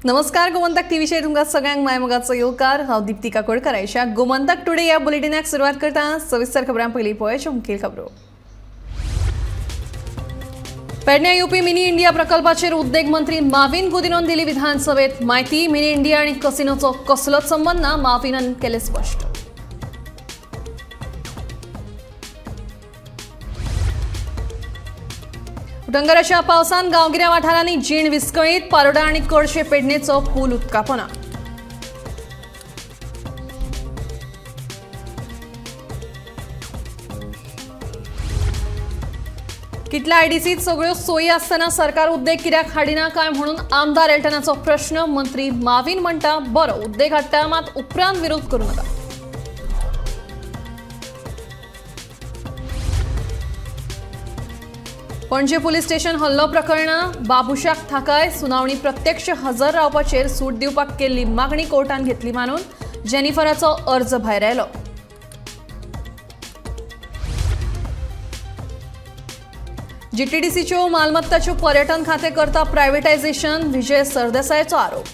नमस्कार, गोमंतक टीव्हीचेर तुमकां सगळ्यांक मायमोगाचो येवकार. हांव दीप्ती काकोडकर. आयच्या गोमंतक टुडे ह्या बुलेटिनाक सुरवात करता. सविस्तर खबरां पयलीं पळोवया मुखेल खबरो. पेडण्या येवपी मिनी इंडिया प्रकल्पाचेर उद्देग मंत्री माविन गुदिनोन दिली विधानसभेत म्हायती. मिनी इंडिया आनी कसिनोचो कसलोच संबंद ना, माविनान केलें स्पश्ट. उटंगराच्या पावसान गांवगिऱ्या वाठारांनी जीण विस्कळीत. पारोडा आनी कडशे पेडणेचो पूल उदकापना. किटला आयडीसीत सगळ्यो सोयी आसतना सरकार उद्देग कित्याक हाडिना काय म्हणून आमदार एल्टनाचो प्रश्न. मंत्री माविन म्हणटा बरो उद्देग हाडटा, मात उपरांत विरोध करूं नाका. पणजे पुलीस स्टेशन हल्लो प्रकरण बाबुशाक थाकाय. सुनावणी प्रत्यक्ष हजर रावपाचेर सूट दिवपाक केल्ली मागणी कोर्टान घेतली मानून जेनिफराचो अर्ज भायर आयलो. जीटीडीसीच्यो मालमत्ताच्यो पर्यटन खातें करता प्रायव्हेटायझेशन, विजय सरदेसायाचो आरोप.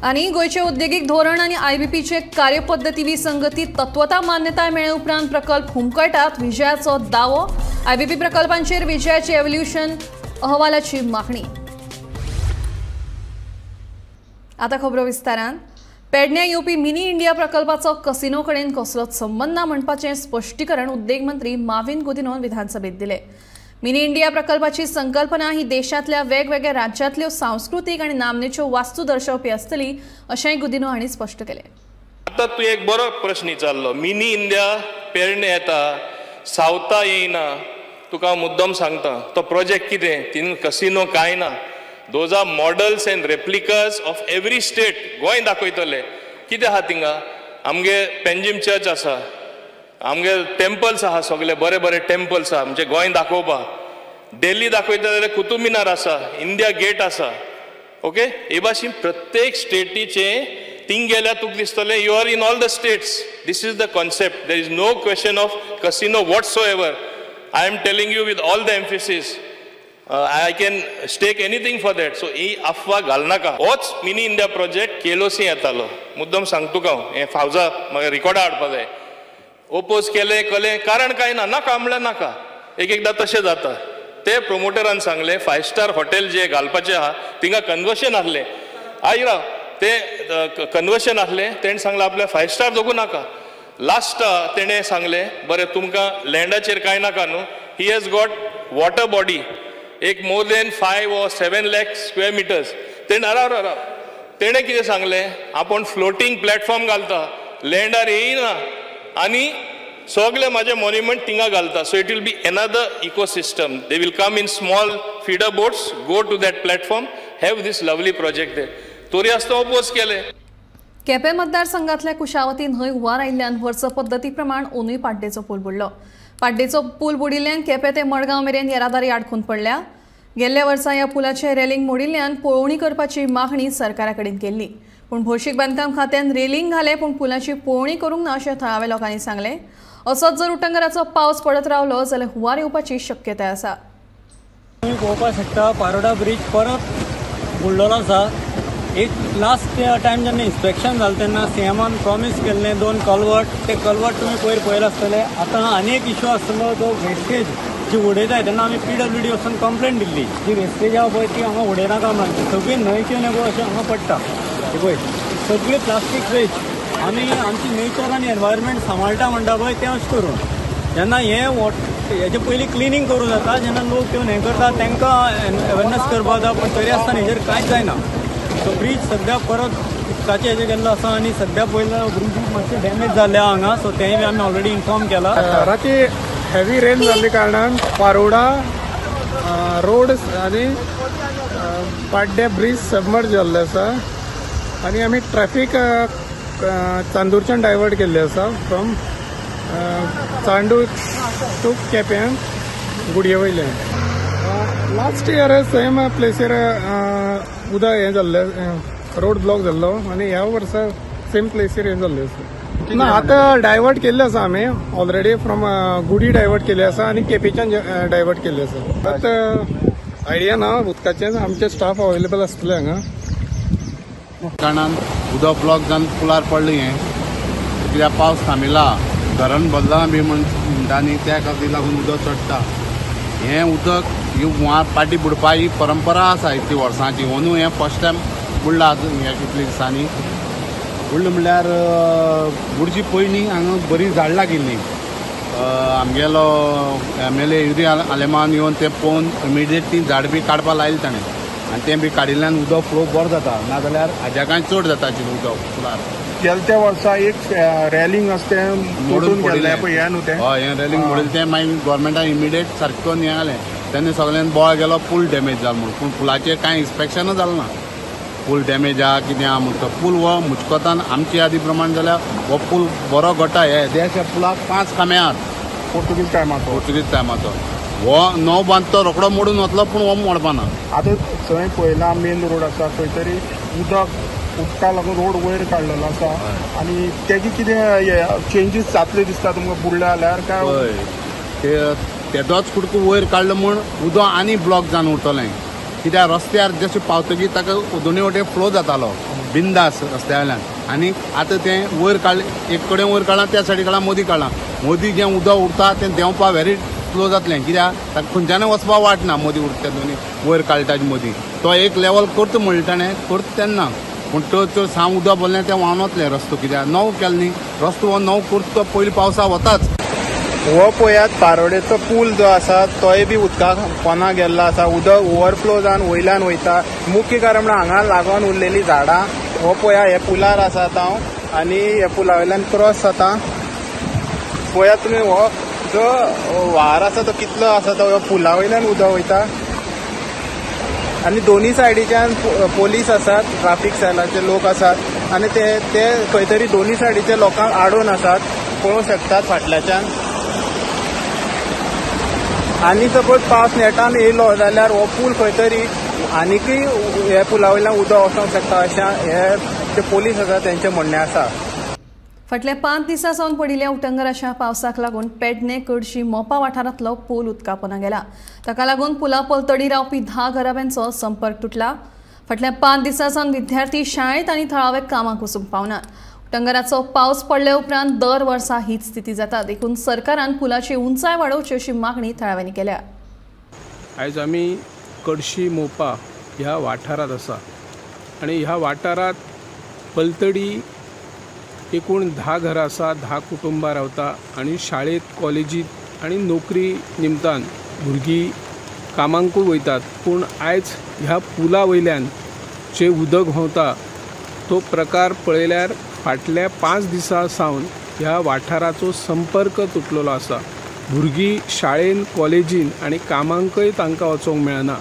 आनी गोंयचें उद्देगीक धोरण आनी आयबीपीचे कार्यपद्दती विसंगती तत्वता मान्यताय मेळ्ळे उपरांत प्रकल्प हुमकळटात, विजयाचो दावो. आयबीपी प्रकल्पांचेर विजयाची एव्होल्युशन अहवालाची मागणी. आतां खबरो विस्तारान. पेडण्या येवपी मिनी इंडिया प्रकल्पाचो कसिनो कडेन कसलोच संबंद ना म्हणपाचें स्पश्टीकरण उद्देग मंत्री माविन गुदिनोन विधानसभेत दिलें. मिनी इंडिया प्रकल्पाची संकल्पना ही देशांतल्या वेगवेगळ्या राज्यांतल्यो सांस्कृतीक आनी नामनेच्यो वास्तू दर्शोवपी आसतली अशेंय गुदिनो हांणी स्पश्ट केलें. आतां तूं एक बरो प्रश्न विचारलो. मिनी इंडिया पेडणे येता, सावथा येयना. तुका हांव मुद्दम सांगता, तो प्रोजेक्ट कितें, तितून कसिनो कांय ना. Those are models and replicas of every state. Goa दाखयतले कितें आहा थिंगा. आमगे पेंजीम चर्च आसा, आमगे टेम्पल्स आहा, सगळे बरे बरे टेम्पल्स आहा आमचे गोंय दाखोवपाक. दिल्ली दाखयता जाल्यार कुतूब मिनार आसा, इंडिया गेट आसा. ओके, हे भाशेन प्रत्येक स्टेटीचे थिंग गेल्यार तुका दिसतलें you are in all the states. This is the concept. There is no question of casino whatsoever. I am telling you with all the emphasis. I can stake anything for that. So ही अफवा घालनाका. होच mini India project केलोसी येतालो. मुद्दम सांगता तुका हांव, हें फावजा म्हाका रिकॉर्डा हाडपा जाय. ओपोज केलें कलें, कारण कांय ना, नाका म्हणल्यार नाका. एक एकदां तशें जाता. ते प्रोमोटरान सांगलें 5 स्टार हॉटेल जे घालपाचें आहा थिंगा कन्वर्शन आसलें. आयज राव, तें कन्वर्शन आसलें. तेणें सांगलें आपल्या 5 स्टार दवरूं नाका. लास्ट तेणें सांगलें बरें तुमकां लँडाचेर कांय नाका न्हू. He has got water body एक more than 5 or 7 lakh square meters. तेणें राव राव राव, तेणें कितें सांगलें, आपूण फ्लोटींग प्लॅटफॉर्म घालता, लँडार येयना आनी सगळे माझे मॉन्युमेंट थिंगा घालता. So it will be another ecosystem. They will come in small feeder boats, go to that platform, have this lovely project there. तोरी आसतना ओपोज केले. केपें मतदारसंघातल्या कुशावती न्हंय हुंवार आयिल्ल्यान वर्स पद्दती प्रमाण ओनूय पाड्डेचो पूल बुडलो. पाड्डेचो पूल बुडिल्ल्यान केपें ते मडगांव मेरेन येरादारी आडखून पडल्या. गेल्ल्या वर्सा ह्या पुलाचें रेलिंग मोडिल्ल्यान पळोवणी करपाची मागणी सरकारा कडेन केल्ली, पूण भौशीक बांदकाम खात्यान रेलिंग घालें पूण पुलाची पळोवणी करूंक ना अशें थळाव्या लोकांनी सांगलें. असोच जर उटंगराचो पावस पडत रावलो जाल्यार हुंवार येवपाची शक्यताय आसा. तुमी पळोवपाक शकता पारोडा ब्रीज परत बुडलेलो आसा. एक लास्ट टायम जेन्ना इन्स्पेक्शन जालें तेन्ना सीएमान प्रॉमीस केल्लें 2 कलवर्ट, ते कलवर्ट तुमी पयर पळयले आसतले. आतां आनी एक इशू आसलो तो वेस्टेज जी उडयताय तेन्ना आमी पीडब्ल्यूडी वचून कंप्लेन दिल्ली. जी वेस्टेज आहा पळय ती हांगा उडयनाका म्हणून सगळी न्हंयची न्हय पळय अशें हांगा पडटा. पळय सगळी प्लास्टीक वेस्ट. आमी आमची नेचर आनी एनवायरमेंट सांबाळटा म्हणटा पळय तें अशें करून जेन्ना हें हेजे पयलीं क्लिनींग करूं जाता, जेन्ना लोक येवन हें करता तांकां अवेरनस करपाक जाय, पूण तरी आसतना हेजेर कांयच जायना. सो ब्रीज सद्या परत उदकाचें हेजेर गेल्लो आसा आनी सद्या पयलो ब्रीज मातशें डॅमेज जाल्लें हांगा. सो तेंय बी आमी ऑलरेडी इन्फॉर्म केलां. राती हेवी रेन जाल्ले कारणान पारोडा रोड आनी पाड्डे ब्रीज सबमर्ज जाल्ले आसा आनी आमी ट्रॅफीक चांदूरच्यान डायवर्ट केल्ले आसा फ्रॉम चांदूर टू केप्यां गुडये वयल्यान. लास्ट इयर सेम प्लेसीर उदक हें जाल्लें, रोड ब्लॉक जाल्लो आनी ह्या वर्सा सेम प्लेसीर हें जाल्लें आसा. ना, आतां डायवर्ट केल्ले आसा आमी ऑलरेडी फ्रॉम गुडी डायवर्ट केल्ले आसा आनी केपेच्यान डायवर्ट केल्ले आसा. आतां आयडिया ना उदकाचें, आमचे स्टाफ अवेलेबल आसतले हांगा. कारणान उदक ब्लॉक जावन पुलार पडलें हें, कित्याक पावस थांबिला, धरण भरलां बी म्हणटा न्ही, त्या खातीर लागून उदक चडटा. हें उदक ही हुंवार पाटी बुडपा ही परंपरा आसा इतली वर्सांची. अंदू हें फर्स्ट टायम बुडलां ह्या कितल्या दिसांनी बुडलें. म्हणल्यार बुडची पयलीं हांगा बरी झाड लागिल्लीं. आमगेलो MLA Yuri आलेमान येवन तें पळोवन इमिडिएटली झाड बी काडपाक लायलें ताणें, आनी तें बी काडिल्ल्यान उदक फ्लो बरो जाता, नाजाल्यार हाज्या कांय चड जाता आशिल्लें उदक पुलार. गेल्या वर्सा एक रॅलिंग आसा तें मोडून गेल्लें पळय, हें न्हू तें? हय, हें रॅलिंग मोडिल्लें तें मागीर गोवोरमेंटान इमिडिएट सारकें करून हें जालें. तेन्ना सगळ्यान बोळ गेलो, पूल डॅमेज जालो म्हूण. पूण पुलाचेर कांय इन्स्पेक्शनूच जालें ना, पूल डॅमेज आहा कितें आहा म्हूण. तो पूल हो मुचकोतान आमचे यादी प्रमाण जाल्यार हो पूल बरो घटा. हे देशा पुलाक 5 खांबे आहात पोर्तुगीज टायमाचो. पोर्तुगीज टायमाचो हो नव बांद तो रोकडो मोडून वतलो, पूण हो मोडपाना. आतां थंय पळयला मेन रोड आसा खंय तरी उदका लागून रोड वयर काडलेलो आसा आनी तेजी कितें चेंजीस जातले दिसता तुमकां बुडले जाल्यार काय? हय, तेदोच कुडको वयर काडलो म्हूण उदक आनी ब्लॉक जावन उरतलें. कित्याक रस्त्यार जशें पावतकीर ताका दोनूय वटेन फ्लो जातालो बिंदास रस्त्या वयल्यान, आनी आतां तें वयर काडलें, एक कडेन वयर काडलां, त्या सायडी काडलां, मदीं काडलां, मदीं जें उदक उरता तें देंवपाक व्हेरी स्लो जातलें. कित्याक ताका खंयच्यानूय वचपाक वाट ना, मदीं उरता दोनूय वयर काडटा मदीं. तो एक लेवल करता म्हणलें ताणें, करता तेन्ना, पूण तो चड साम उदक भरलें तें व्हांवन वतलें रस्तो. कित्याक नव केलो न्ही रस्तो, हो नव करता तो पयलीं पावसा वताच. हो पळयात पारोडेचो पूल जो आसा तोय बी उदका पोना गेल्लो आसा. उदक ओवरफ्लो जावन वयल्यान वयता. मुख्य कारण म्हणल्यार हांगा लागून उरलेली झाडां. हो पळया हे पुलार आसा हांव आनी हे पुला वयल्यान क्रॉस जाता. पळयात तुमी हो जो व्हार आसा तो कितलो आसा, तो पुला वयल्यान उदक वयता आनी दोनी सायडीच्यान पोलीस आसात, ट्राफीक सेलाचे लोक आसात आनी ते खंय तरी दोनी सायडीचे लोकांक आडोवन आसात, पळोवंक शकतात फाटल्याच्यान. आनी सपोज पावस नेटान येयलो जाल्यार हो पूल खंय तरी आनीकय हे पुला वयल्यान उदक वचोंक शकता अशें हे जे पोलीस आसात तेंचें म्हणणें आसा. फाटल्या 5 दिसां सावन पडिल्ल्या उटंगराच्या पावसाक लागून पेडणे कडशी मोपा वाठारांतलो पूल उदकापोना गेला. ताका लागून पुला पलतडी रावपी 10 घराब्यांचो संपर्क तुटला. फाटल्या 5 दिसां सावन विद्यार्थी शाळेंत आनी थळावे कामाक वचूंक पावनात. उटंगराचो पावस पडले उपरांत दर वर्सा हीच स्थिती जाता, देखून सरकारान पुलाची उंचाय वाडोवची अशी मागणी थळाव्यांनी केल्या. आयज आमी कडशी मोपा ह्या वाठारांत आसा आनी ह्या वाठारांत पलतडी एकूण 10 घरां आसा, 10 कुटुंबां रावता आनी शाळेंत, कॉलेजींत आनी नोकरी निमतान भुरगीं कामांकूय वयतात. पूण आयज ह्या पुला वयल्यान जें उदक व्हांवता तो प्रकार पळयल्यार फाटल्या 5 दिसां सावन ह्या वाठाराचो संपर्क तुटलेलो आसा. भुरगीं शाळेन, कॉलेजीन आनी कामांकय तांकां वचोंक मेळना.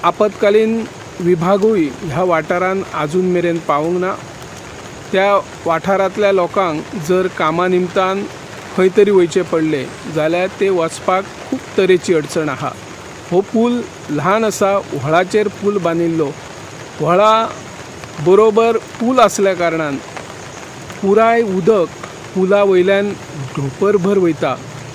आपत्कालीन विभागूय ह्या वाठारान आजून मेरेन पावूंक ना. त्या वाठारांतल्या लोकांक जर कामा निमतान खंय तरी वयचें पडलें जाल्यार ते वचपाक खूब तरेची अडचण आहा. हो पूल ल्हान आसा, व्हळाचेर पूल बांदिल्लो. व्हळा बरोबर पूल आसल्या कारणान पुराय उदक पुला वयल्यान ढोपरभर वयता.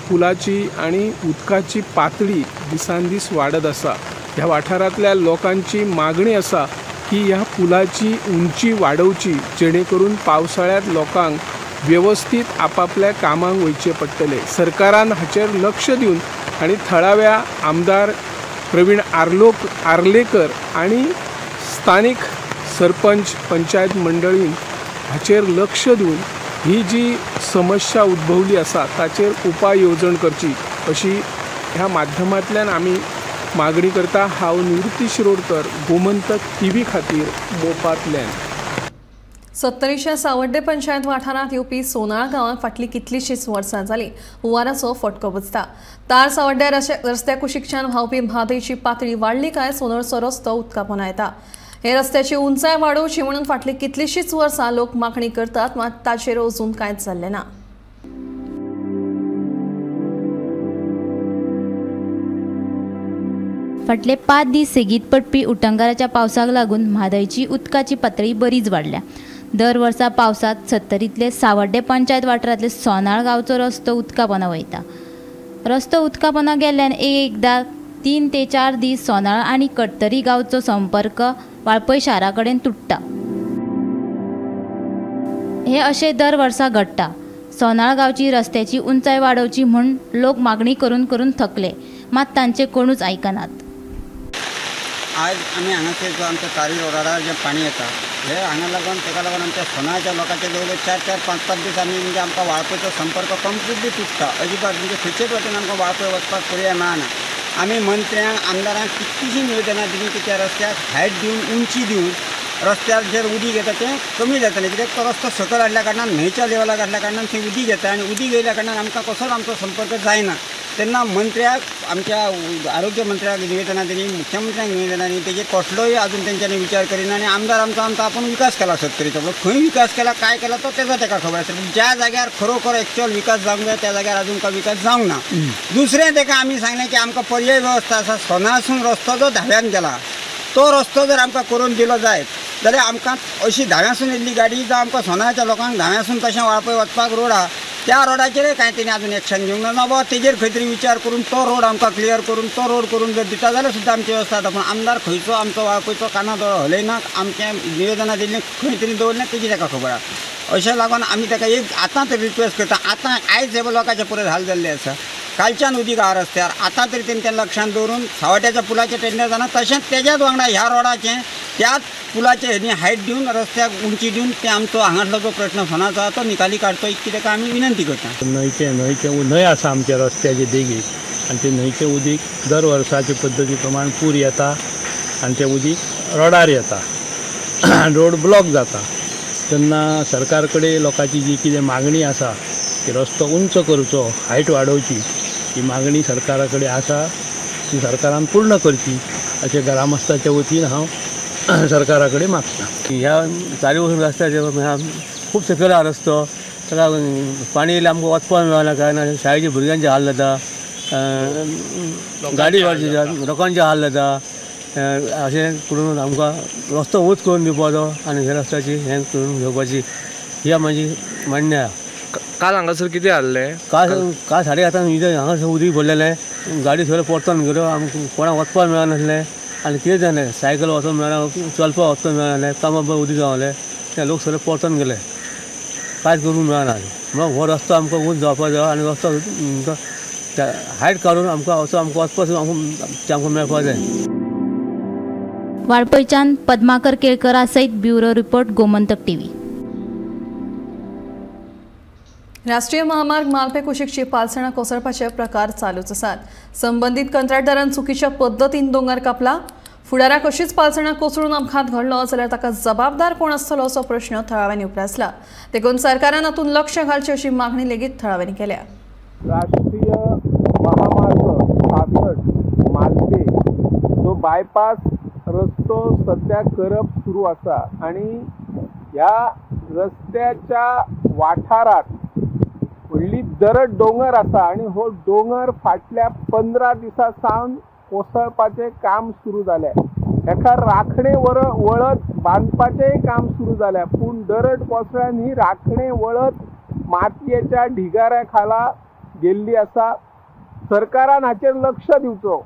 पुलाची आनी उदकाची पातळी दिसान दीस वाडत आसा. ह्या वाठारांतल्या लोकांची मागणी आसा की ह्या पुलाची उंची वाडोवची, जेणे करून पावसाळ्यांत लोकांक वेवस्थीत आपापल्या कामांक वयचें पडटलें. सरकारान हाचेर लक्ष दिवन आनी थळाव्या आमदार प्रवीण आर्लेकर आनी स्थानीक सरपंच पंचायत मंडळीन हाचेर लक्ष दिवन ही जी समस्या उद्भवली आसा ताचेर उपाय येवजण करची अशी ह्या माध्यमांतल्यान आमी मागणी करता. हांव निवृत्ती शिरोडकर, गोमंतक टीव्ही खातीर मोपांतल्यान. सत्तरीच्या सावड्डे पंचायत वाठारांत येवपी सोनाळ गांवांत फाटलीं कितलींशींच वर्सां जालीं हुंवाराचो फटको बसता. तार सावड्ड्या रस्त्या कुशीकच्यान व्हांवपी म्हादयची पातळी वाडली काय सोनळचो रस्तो उदका पोंदा येता. हे रस्त्याची उंचाय वाडोवची म्हणून फाटलीं कितलींशींच वर्सां लोक मागणी करतात, मात ताचेर अजून कांयच जाल्लें ना. फाटले 5 दीस सेगीत पडपी उटंगाराच्या पावसाक लागून म्हादयची उदकाची पातळी बरीच वाडल्या. दर वर्सा पावसांत सत्तरींतले सावड्डे पंचायत वाठारांतले सोनाळ गांवचो रस्तो उदका पोंदा वयता. रस्तो उदका पोंदा गेल्ल्यान एकदां 3 ते 4 दीस सोनाळ आनी कडतरी गांवचो संपर्क वाळपय शारा कडेन तुट्टा. हे अशें दर वर्सा घडटा. सोनाळ गांवची रस्त्याची उंचाय वाडोवची म्हूण लोक मागणी करून करून थकले, मात तांचे कोणूच आयकनात. आज आमी हांगासर जो आमच्या तारी रोडार जें पाणी येता हे हांगा लागून ताका लागून आमच्या सोनाळच्या लोकांचे जवळ जवळ 4 4 5 5 दीस आमी म्हणजे आमकां वाळपयचो संपर्क कंप्लिटली तुटता. अजिबात म्हणजे खंयचेच वाटेन आमकां वाळपय वचपाक पर्याय मेळना. आमी मंत्र्यांक आमदारांक कितलींशीं निवेदनां दिलीं की त्या रस्त्याक हायट दिवन उंची दिवन रस्त्यार जें उदीक येता तें कमी जातलें, कित्याक तो रस्तो सकयल हाडल्या कारणान न्हंयच्या लेवलाक हाडल्या कारणान थंय उदीक येता आनी उदीक येयल्या कारणान आमकां कसोच आमचो संपर्क जायना. तेन्ना मंत्र्याक आमच्या आरोग्य मंत्र्याक निवेदनां दिलीं, मुख्यमंत्र्यांक निवेदनां दिलीं, तेजेर कसलोय आजून तेंच्यांनी विचार करिना. आनी आमदार आमचो आमचो आपूण विकास केला सत्तरीचो, खंय विकास केला काय केला तो तेजो तेका खबर आसता, पूण ज्या जाग्यार खरोखर एक्चुअल विकास जावंक जाय त्या जाग्यार आजून काय विकास जावंक ना. दुसरें तेका आमी सांगलें की आमकां पर्याय वेवस्था आसा, सोनाळसून रस्तो जो धाव्यान गेला तो रस्तो जर आमकां करून दिलो जायत जाल्यार आमकां अशी धाव्यासून येयल्ली गाडी जावं आमकां सोनाळच्या लोकांक धाव्यासून तशें वाळपय वचपाक रोड आहा त्या रोडाचेरय कांय तेणी आजून एक्शन घेवंक ना. बाबा तेजेर खंय तरी विचार करून तो रोड आमकां क्लियर करून तो रोड करून जर दिता जाल्यार सुद्दां आमची वेवस्था जाता. पूण आमदार खंयचो आमचो वाळपयचो काना दोळो हलयना, आमचें निवेदनां दिल्लीं खंय तरी दवरलें तेजी ताका खबर आहा. अशें लागून आमी ताका एक आतां तरी रिक्वेस्ट करता. आतां आयज हे लोकांचे परत हाल जाल्ले आसा, कालच्यान उदीक आहा रस्त्यार, आतां तरी तेणी तें लक्षांत दवरून सावड्याच्या पुलाचें टेंडर जाना, तशेंच तेज्याच वांगडा ह्या रोडाचें त्याच पुलाचें हेणी हायट दिवन रस्त्याक उंची दिवन ते आमचो हांगासलो जो प्रश्न सोनाचो आहा तो निकाली काडचो इतकी ताका आमी विनंती करता. न्हंयचें न्हंय आसा आमच्या रस्त्याचे देगेक आनी तें न्हंयचें उदीक दर वर्साचे पद्दती प्रमाण पूर येता आनी तें उदीक रोडार येता, रोड ब्लॉक जाता. तेन्ना सरकार कडेन लोकांची जी कितें मागणी आसा की रस्तो उंच करचो, हायट वाडोवची, ही मागणी सरकारा कडेन आसा, ती सरकारान पूर्ण करची अशें ग्रामस्थाच्या वतीन हांव सरकारा कडेन मागता. ह्या चारी वचून रस्त्याचे खूब सकयल आहा रस्तो, ताका पाणी येयल्यार आमकां वचपाक मेळना काय ना, शाळेच्या भुरग्यांचे हाल जाता, गाडी लोकांचे हाल जाता. अशें करून आमकां रस्तो उंच करून दिवपाचो आनी ह्या रस्त्याची हें करून घेवपाची ही म्हाजी मान्य आहा. काल हांगासर कितें जाल्लें? काल काल 7:30 हांगासर उदीक भरलेलें, गाडी सगळें परतून गेलो, आमकां कोणाक वचपाक मेळनासलें आनी कितें जालें, सायकल वचोंक मेळना, चलपाक वचोंक मेळनासलें, कामाक उदीक गावलें, ते लोक सगळे परतून गेले, कांयच करूंक मेळना. म्हणून हो रस्तो आमकां उंच जावपाक जाय आनी रस्तो हायट काडून आमकां असो आमकां वचपाक आमकां मेळपाक जाय. वाळपयच्यान पद्माकर केळकरा सयत ब्युरो रिपोर्ट, गोमंतक टीव्ही. राष्ट्रीय महामार्ग मालपे कुशीकची पालसणां कोसळपाचे प्रकार चालूच आसात. संबंदीत कंत्राटदारान चुकीच्या पद्दतीन दोंगर कापला. फुडाराक अशीच पालसणां कोसळून अपघात घडलो जाल्यार ताका जबाबदार कोण आसतलो असो प्रश्न थळाव्यांनी उप्रासला. देखून सरकारान हातूंत लक्ष घालचें अशी मागणी लेगीत थळाव्यांनी केल्या. राष्ट्रीय महामार्ग 66 मालपे जो बायपास रस्तो सध्या करप सुरू आसा आनी ह्या रस्त्याच्या वाठारात व्हडली दरड दोंगर आसा आनी हो दोंगर फाटल्या 15 दिसां सावन कोसळपाचें काम सुरू जालें. हेका राखणे वळत बांदपाचेंय काम सुरू जालें, पूण दरड कोसळ्यान ही राखणे वळत मातयेच्या ढिगाऱ्या खाला गेल्ली आसा. सरकारान हाचेर लक्ष दिवचो.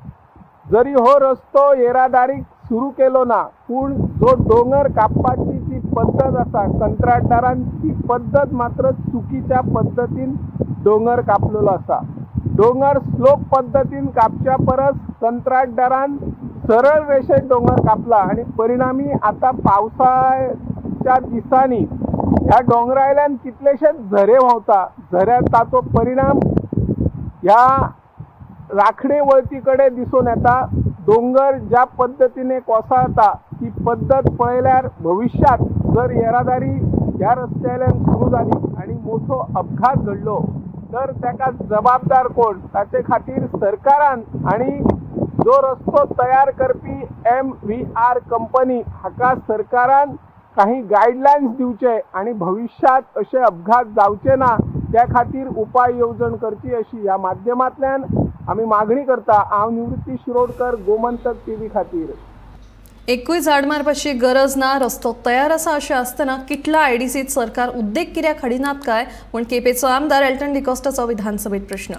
जरी हो रस्तो येरादारीक सुरू केलो ना, पूण जो दोंगर कापपाची जी पद्दत आसा कंत्राटदारान ती पद्दत मात्र चुकीच्या पद्दतीन दोंगर कापलेलो आसा. दोंगर स्लोप पद्दतीन कापच्या परस कंत्राटदारान सरळ रेशेत दोंगर कापला आनी परिणामी आतां पावसाच्या दिसांनी ह्या दोंगरावयल्यान कितलेशेच झरे व्हांवता. झऱ्यात ताचो परिणाम ह्या राखणे वळती कडेन दिसून येता. दोंगर ज्या पद्दतीने कोसळता ती पद्दत पळयल्यार भविष्यात जर येरादारी ह्या रस्त्यावयल्यान सुरू जाली आनी मोठो अपघात घडलो तर ताका जबाबदार कोण? ताचे खातीर सरकारान आनी जो रस्तो तयार करपी MVR company हाका सरकारान काही गायडलायन्स दिवचे आनी भविष्यात अशे अपघात जावचे ना त्या खातीर उपाय येवजण करची अशी ह्या माध्यमांतल्यान आमी मागणी करता. हांव निवृत्ती शिरोडकर, गोमंतक टीव्ही खातीर. एकूय झाड मारपाची गरज ना, रस्तो तयार आसा अशें आसतना किटला आयडीसीत सरकार उद्देग कित्याक हाडिनात काय म्हूण केपेचो आमदार एल्टन डिकॉस्टाचो विधानसभेत प्रश्न.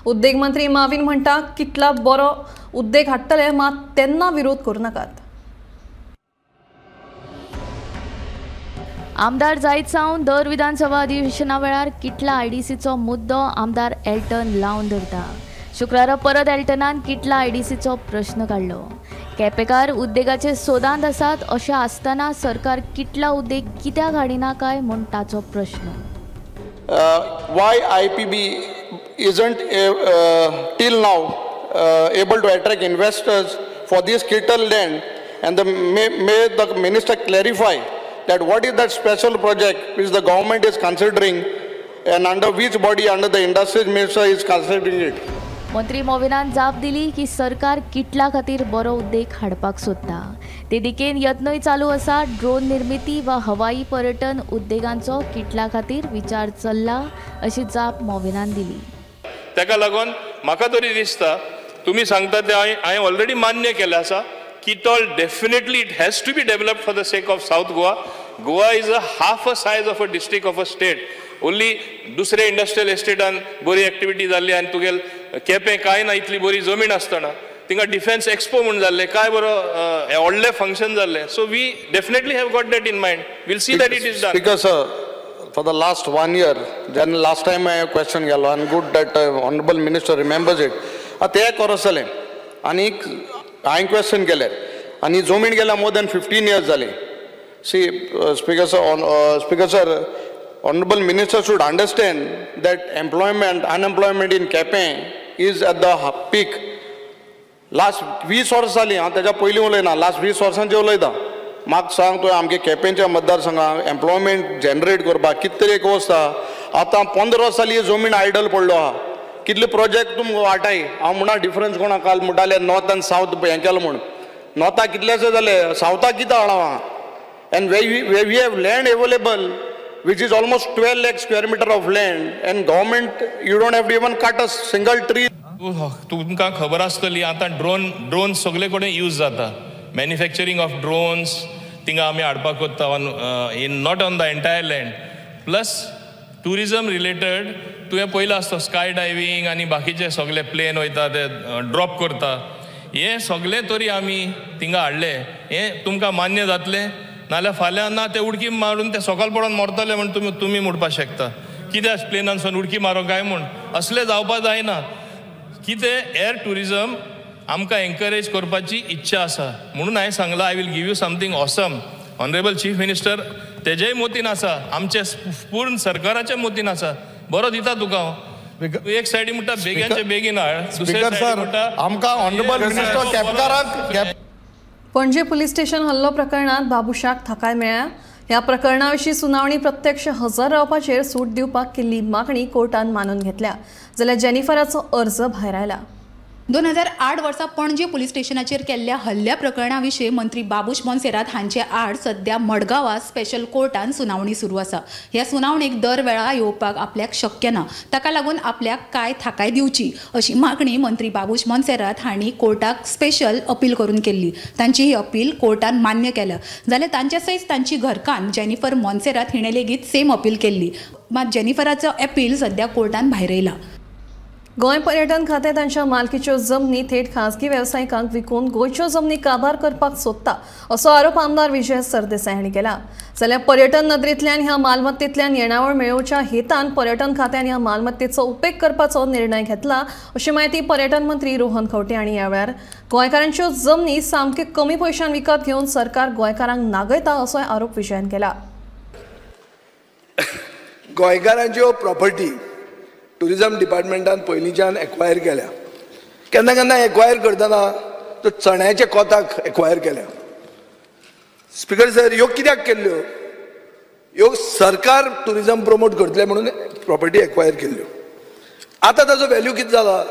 उद्देग मंत्री माविन म्हणटा किटला बरो उद्देग हाडटले, मात तेन्ना विरोध करूं नाकात. आमदार जायत सावन दर विधानसभा अधिवेशना वेळार किटला आयडीसीचो मुद्दो आमदार एल्टन लावन धरता. शुक्रारा परत एल्टनान किटला आयडीसीचो प्रश्न काडलो. केपेकार उद्देगाचे सोदांत आसात अशें आसतना सरकार किटला उद्देग कित्याक हाडिना काय म्हूण ताचो प्रश्न. Why IPB isn't till now able to attract investors for this Kittel land, and the may the minister clarify that what is that special project which the government is considering and under which body under the industries minister is considering it. मंत्री मोविनान जाप दिली की सरकार किटला खातीर बरो उद्देग हाडपाक सोदता, ते दिकेन यत्नूय चालू आसा. ड्रोन निर्मिती वा हवाई पर्यटन उद्देगांचो किटला खातीर विचार चल्ला अशी जाप मोविनान दिली. ताका लागून म्हाका तरी दिसता तुमी सांगता ते हांवें ऑलरेडी मान्य केलें आसा. Kitol definitely it has to be developed for the sake of South Goa. Goa is a half a size of a district of a state. Only दुसरे इंडस्ट्रियल एस्टेटान बरी एक्टिविटी जाल्ली आनी तुगेल केपें कांय ना इतली बरी जमीन आसतना थिंगा डिफेन्स एक्सपो म्हूण जाल्लें, काय बरो व्हडलें फंक्शन जाल्लें. So we definitely have got that in mind. We'll see that it is done. Speaker sir, for the last 1 year, जेन्ना लास्ट टायम हांवें क्वेश्चन केलो आनी good that honourable minister remembers it, ते एक वर्स जालें आनी हांवें क्वेश्चन केलें आनी जमीन गेल्या मोर दॅन 15 इयर्स जाली. See speaker sir, speaker sir, honourable minister should understand that employment, unemployment in Quepem is at the peak. Last 20 वर्सां जालीं, हांव तेज्या पयलीं उलयना, लास्ट 20 वर्सांचें उलयता. म्हाका सांग तुवें आमगे केपेंच्या मतदारसंघाक एम्प्लॉयमेंट जनरेट करपाक कितें तरी एक वस्ता. आतां 15 वर्सां जाली जमीन आयडल पडलो आहा, कितले प्रोजेक्ट तुमकां वाटाय. हांव म्हणा डिफरन्स कोणा काल म्हणटाले नॉर्थ आनी सावथ हें केलां म्हूण, नॉर्थाक कितलेशे जाले, सावथाक कितें हाडलां आहा. And way we have land available which is almost 12 lakh square meter of land, and government, you don't have to even cut a single tree. तुमकां खबर आसतली आतां ड्रोन सगळे कडेन यूज जाता. मॅन्युफॅक्चरींग ऑफ ड्रोन्स थिंगा आमी हाडपाक कोत्ता on in not on the entire land. Plus tourism related तुवें पयलां आसता स्काय डायवींग आनी बाकीचे सगळे प्लेन वयता ते ड्रॉप करता, हें सगळें तरी आमी थिंगा हाडलें. हें तुमकां मान्य जातलें? नाल्यार फाल्यां ना ते उडकी मारून ते सकाळ पडोन मरतले म्हूण तुमी म्हणपाक शकता. कित्याक प्लेनानसून उडकी मारूंक काय म्हूण असलें जावपाक जायना. कितें एअर ट्युरिजम आमकां एनकरेज करपाची इच्छा आसा म्हणून हांवें सांगलां I will give you something awesome. Honourable chief minister तेजेय मोतीन आसा, आमचे पूर्ण सरकाराच्या मोतीन आसा. बरो दिता तुका हांव. एक सायडी म्हणटा बेगीनचे बेगीन हाड, दुसरे सायडी म्हणटा आमकां ऑनरेबल मिनिस्टर केपकाराक. पणजे पुलीस स्टेशन हल्लो प्रकरणात बाबुशाक थाकाय मेळ्ळ्या. ह्या प्रकरणा विशीं सुनावणी प्रत्यक्ष हजर रावपाचेर सूट दिवपाक केल्ली मागणी कोर्टान मानून घेतल्या, जाल्यार जेनिफराचो अर्ज भायर आयला. 2008 वर्सा पणजे पुलीस स्टेशनाचेर केल्ल्या हल्ल्या प्रकरणा विशीं मंत्री बाबूश मोन्सेरात हांचे आड सध्या मडगांवां स्पेशल कोर्टान सुनावणी सुरू आसा. ह्या सुनावणेक दर वेळा येवपाक आपल्याक शक्य ना, ताका लागून आपल्याक कांय थाकाय दिवची अशी मागणी मंत्री बाबूश मोन्सेरात हांणी कोर्टाक स्पेशल अपील करून केल्ली. तांची ही अपील कोर्टान मान्य केल्या, जाल्यार तांचे सयत तांची घरकान्न जेनिफर मोन्सेरात हिणें लेगीत सेम अपील केल्ली. मात जेनिफराचो अपील सध्या कोर्टान भायर येयला. गोंय पर्यटन खातें तांच्या मालकीच्यो जमनी थेट खासगी वेवसायिकांक विकून गोंयच्यो जमनी काबार करपाक सोदता असो आरोप आमदार विजय सरदेसाय हांणी केला. जाल्यार पर्यटन नदरेंतल्यान ह्या मालमत्तेंतल्यान येणावळ मेळोवच्या हेतान पर्यटन खात्यान ह्या मालमत्तेचो उपेग करपाचो निर्णय घेतला अशी म्हायती पर्यटन मंत्री रोहन खंवटे हांणी ह्या वेळार गोंयकारांच्यो जमनी सामक्यो कमी पयशान विकत घेवन सरकार गोंयकारांक नागयता असोय आरोप विजयान केला. गोंयकारांच्यो प्रॉपर्टी टुरिजम डिपार्टमेंटान पयलींच्यान एक्वायर केल्या. केन्ना केन्ना एक्वायर करतना तो चण्याच्या कोताक एक्वायर केल्या. स्पीकर सर, ह्यो कित्याक केल्ल्यो? ह्यो सरकार टुरिजम प्रमोट करतले म्हणून प्रॉपर्टी एक्वायर केल्ल्यो. आतां ताजो व्हॅल्यू कितें जाला?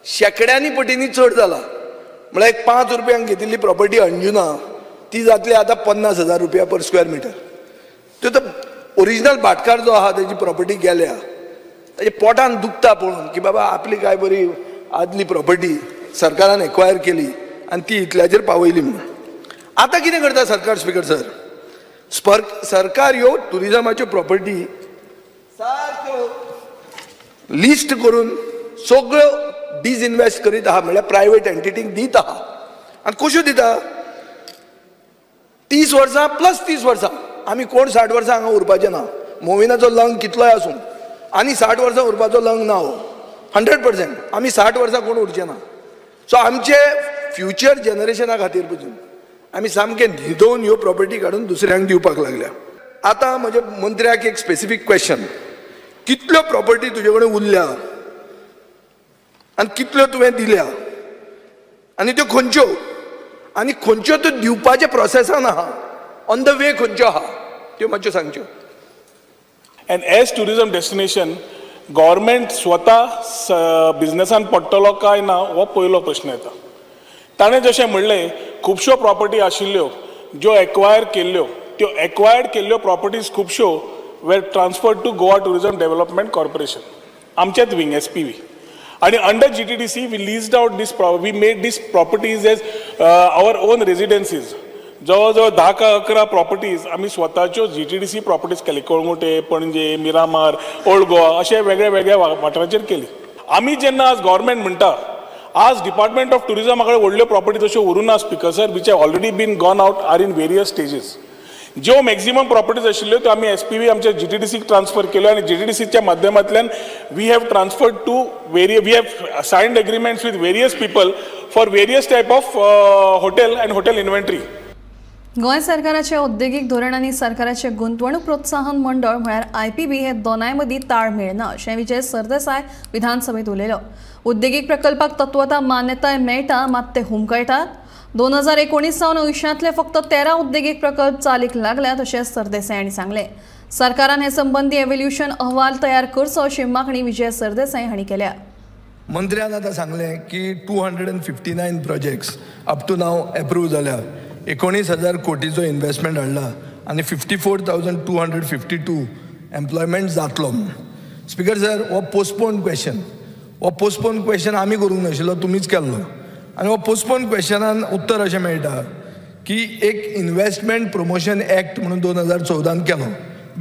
शेंकड्यांनी पटींनी चड जाला. म्हळ्यार एक 5 रुपयांक घेतिल्ली प्रॉपर्टी अंजुना ती जातली आतां 50,000 रुपया पर स्क्वेअर मिटर. त्यो तो ओरिजिनल भाटकार जो आहा तेजी प्रॉपर्टी गेल्या, ताजे पोटान दुखता पळोवन की बाबा आपली काय बरी आदली प्रॉपर्टी सरकारान एक्वायर केली आनी ती इतल्याचेर पावयली म्हणून. आतां कितें करता सरकार स्पीकर सर? सरकार ह्यो ट्युरिजमाच्यो प्रॉपर्टी सारक्यो लिस्ट करून सगळ्यो डिसइन्वेस्ट करीत आहा, म्हणल्यार प्रायवेट एंटिटीक दीत आहा. आनी कश्यो दिता? 30 वर्सां प्लस 30 वर्सां. आमी कोण 60 वर्सां हांगा उरपाचें ना. मोविनाचो लंग कितलोय आसूं, आनी 60 वर्सां उरपाचो लंग ना हो 100%. आमी 60 वर्सां कोण उरचे ना. सो आमचे फ्युचर जनरेशना खातीर पसून आमी सामकें न्हिदोवन ह्यो प्रॉपर्टी काडून दुसऱ्यांक दिवपाक लागल्या. आतां म्हज्या मंत्र्याक एक स्पेसिफीक क्वेश्चन, कितल्यो प्रॉपर्टी तुजे कडेन उरल्या आनी कितल्यो तुवें दिल्या आनी त्यो खंयच्यो आनी खंयच्यो त्यो दिवपाच्या प्रोसेसान आहा, ऑन the way खंयच्यो आहा त्यो मातश्यो सांगच्यो. And as tourism destination government स्वता बिजनेसान पडटलो काय ना हो पयलो प्रश्न येता. ताणें जशें म्हणलें खुबश्यो प्रॉपर्टी आशिल्ल्यो ज्यो एक्वायर केल्ल्यो, त्यो एक्वायर्ड केल्ल्यो प्रॉपर्टीज खुबश्यो were transferred to Goa tourism development corporation, आमचेच wing S P V. आनी under G T D C we leased out this, we made this properties as our own residencies. जवळ जवळ 10 का 11 properties आमी स्वताच्यो G T D C properties केली. Calangute, Panaji, Miramar, old Goa अशे वेगळ्या वेगळ्या वाठारांचेर केली. आमी जेन्ना आज गव्हर्मेंट म्हणटा, आज डिपार्टमेंट ऑफ ट्युरिजमा कडेन व्हडल्यो प्रॉपर्टी तश्यो उरूं ना speaker sir, which have already been gone out are in various stages. ज्यो मॅक्झिमम प्रॉपर्टीज आशिल्ल्यो त्यो आमी एस पी व्ही आमच्या जी टी डी सीक ट्रान्सफर केल्यो आनी जी टी डी सीच्या माध्यमांतल्यान we have transferred to we have signed agreements with various people for various type of hotel and hotel inventory. Goa सरकाराचे औद्योगिक धोरण आनी सरकाराचे गुंतवणूक प्रोत्साहन मंडळ म्हळ्यार आयपीबी हे दोनाय मदीं ताळमेळ ना अशें विजय सरदेसाय विधानसभेत उलयलो. उद्देगीक प्रकल्पाक तत्वता मान्यताय मेळटा मात ते हुमकळटात. 2019 सावन अंयशांतले फक्त 13 उद्देगीक प्रकल्प चालीक लागल्यात अशें सरदेसाय हांणी सांगलें. सरकारान हे संबंदी एव्होल्युशन अहवाल तयार करचो अशी मागणी विजय सरदेसाय हांणी केल्या. मंत्र्यान आतां सांगलें की 259 projects up to now approve जाल्या, 19,000 कोटीचो इन्वेस्टमेंट हाडला आनी 54,252 एम्प्लॉयमेंट जातलो म्हणून. स्पीकर सर, हो पोस्टपोन क्वेश्चन, हो पोस्टपोन क्वेश्चन आमी करूंक नाशिल्लो, तुमीच केल्लो. आनी हो पोस्टपोन क्वेश्चनान उत्तर अशें मेळटा की एक इन्वेस्टमेंट प्रमोशन एक्ट म्हणून 2014 केलो,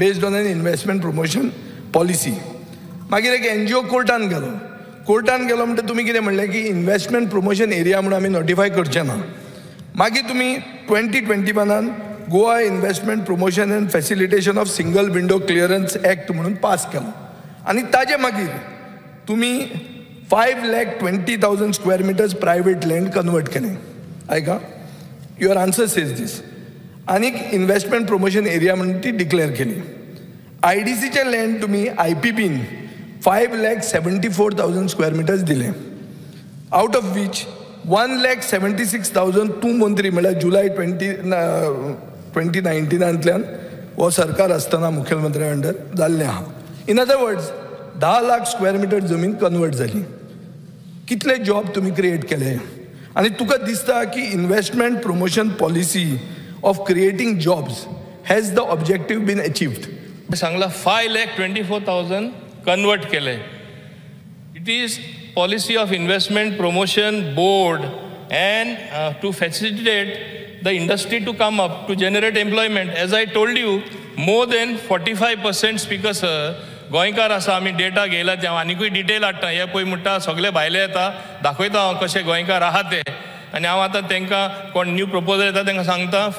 based on an investment promotion policy. मागीर एक एनजीओ कोर्टान गेलो, कोर्टान गेलो म्हणटा तुमी कितें म्हणलें की इन्वेस्टमेंट प्रमोशन एरिया म्हणून आमी नोटिफाय करचे ना. मागीर तुमी 2021 Goa investment promotion and facilitation of single window clearance act म्हणून पास केलो आनी ताजे मागीर तुमी 5,20,000 square metres private land convert केलें. आयका, your answer says दीस. आनीक इन्वेस्टमेंट प्रमोशन एरिया म्हणून ती डिक्लेअर केली. I D सीचें लँड तुमी I P been 5,74,000 square metres दिलें, out of which 1,76,000 तूं मंत्री म्हळ्यार जुलय 2019 हो सरकार आसतना मुख्यमंत्र्या अंडर जाल्लें आहा. In other words 10 lakh square metre जमीन कन्वर्ट जाली. कितले जॉब तुमी क्रिएट केले? आनी तुका दिसता की investment promotion policy of creating jobs has the objective been achieved? सांगला 5,24,000 कन्वर्ट केले. It is policy of investment promotion board and to facilitate the industry to come up to generate employment. As I told you, more than 45% speaker sir गोंयकार आसा. आमी data घेयला, ते हांव आनिकूय detail हाडटा. हे पळय म्हणटा सगळे भायले येता, दाखयता हांव कशे गोंयकार आहा ते. आनी हांव आतां तांकां कोण न्यू प्रपोजल येता तांकां सांगता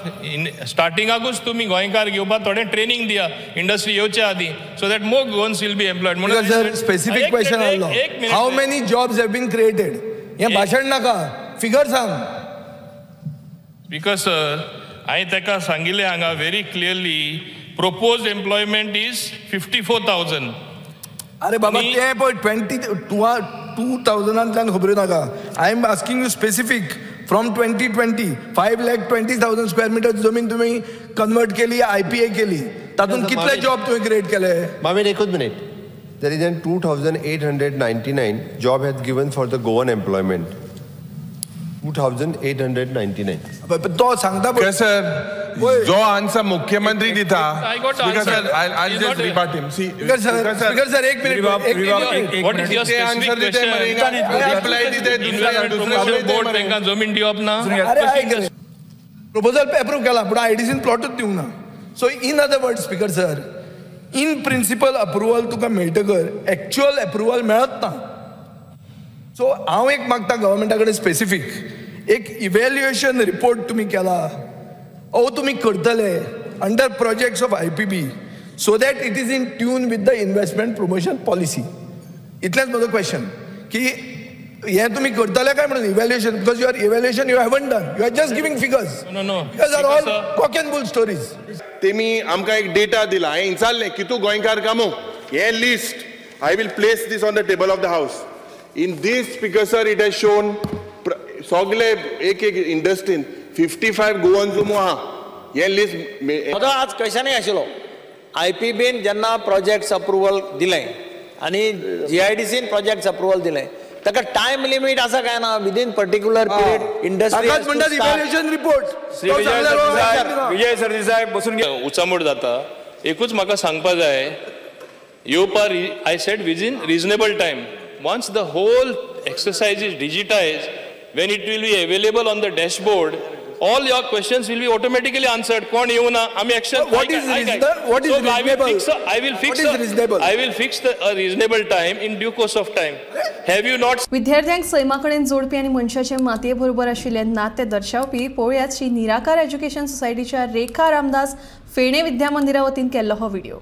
स्टार्टिंगाकूच तुमी गोंयकार घेवपाक थोडें ट्रेनींग दिया इंडस्ट्री येवचे आदीं, so that more Goans will be employed. म्हणून सर स्पेसिफीक क्वेश्चन आसलो, how many jobs have been created? हें भाशण नाका, फिगर सांग. Because sir हांवें ताका सांगिल्लें हांगा very clearly, proposed employment is 54,000. अरे बाबा ते पळय 2000 खबऱ्यो नाका. I am asking you specific from 2020 5,20,000 square metre जमीन तुमी कन्वर्ट केली, I P A केली, तातूंत कितले जॉब तुवें क्रिएट केले? मामीन एकूच minute. There is an 2,899 job has given for the Goan employment. 2,899. तो सांगता पळय सर, जो आन्सर मुख्यमंत्री दिता. Speaker sir, I will just rebut him. See speaker sir, एक मिनिट, ते आन्सर दिता मरे, रिप्लाय दिता दुसरे बोर्ड तांकां जमीन दिवप ना. अरे आयक, प्रपोजल एप्रूव केला पूण आयडीसीन प्लॉटूच दिवंक ना. So in other word speaker sir, in principle approval तुका मेळटकर एक्च्युअल एप्रुवल मेळत ना. सो हांव एक मागता गव्हर्मेंटा कडेन स्पेसिफीक एक इव्हॅल्युएशन रिपोर्ट तुमी केला ओ तुमी करतले under projects of IPB so that it is in tune with the investment promotion policy. इतलेंच म्हजो क्वेश्चन की हें तुमी करतले काय म्हणून evaluation, because your evaluation you haven't done, you are just giving figures. No no, figures are all cock and bull stories. तेमी आमकां एक डेटा दिला, हांवें विचारलें कितू गोंयकार कामो, हें list I will place this on the table of the house. In this speaker sir it has shown सगळे एक एक इंडस्ट्रीन 55 गोवन जुमो आहा. हें लिस्ट म्हजो आज क्वेश्चनय आशिल्लो, आयपीबीन जेन्ना प्रोजेक्ट्स अप्रुवल दिलें आनी जीआयडीसीन प्रोजेक्ट्स अप्रुवल दिलें ताका टायम लिमीट आसा काय ना? विदीन पर्टिक्युलर पिरियड इंडस्ट्री म्हणटात इव्हॅल्युएशन रिपोर्ट. श्री विजय सरदेसाय बसून उचामूड जाता. एकूच म्हाका सांगपा जाय, येवपा I said within reasonable time. Once the whole exercise is digitized, when it will be available on the dashboard, all your questions will be automatically answered. कोण येऊ ना आमी action. What is reasonable? What is reasonable? I will fix I will fix a reasonable time in due course of time. Have you not? विद्यार्थ्यांक सैमा कडेन जोडपी आनी मनशाचे मातये बरोबर आशिल्ले नातें दर्शावपी पळोवयात श्री निराकार एज्युकेशन सोसायटीच्या रेखा रामदास फेणे विद्या मंदिरा वतीन केल्लो हो व्हिडिओ.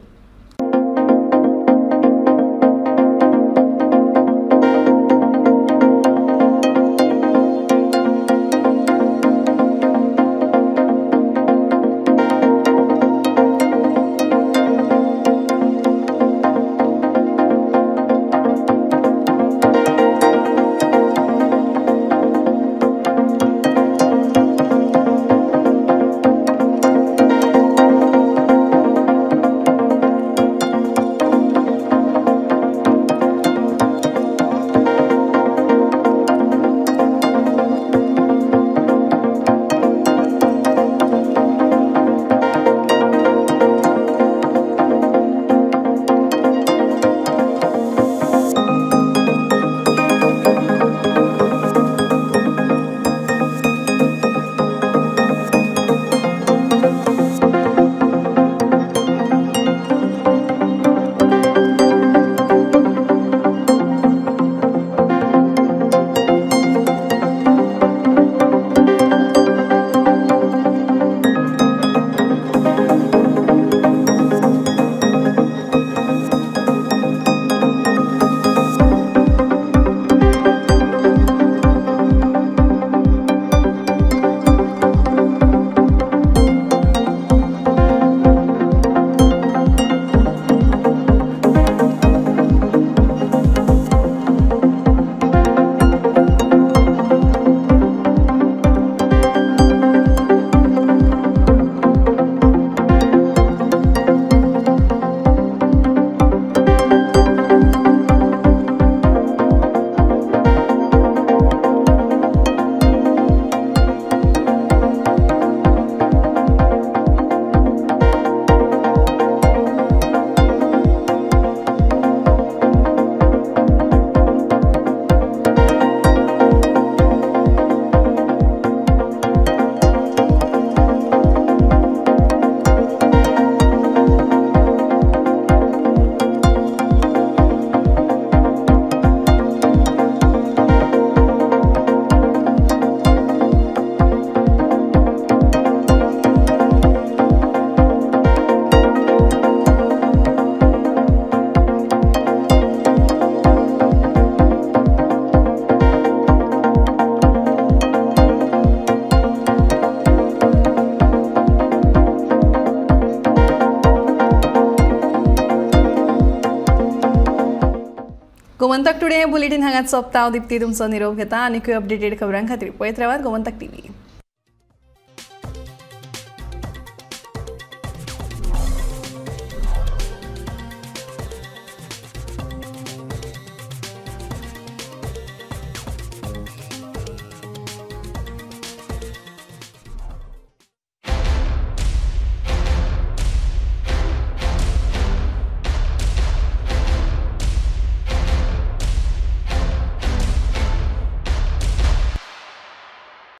गोमंतक टुडे हे बुलेटीन हांगाच सोंपता. हांव दीप्ती तुमचो निरोप घेता आनीकूय अपडेटेड खबरां खातीर पळयत रावात गोमंतक टीव्ही.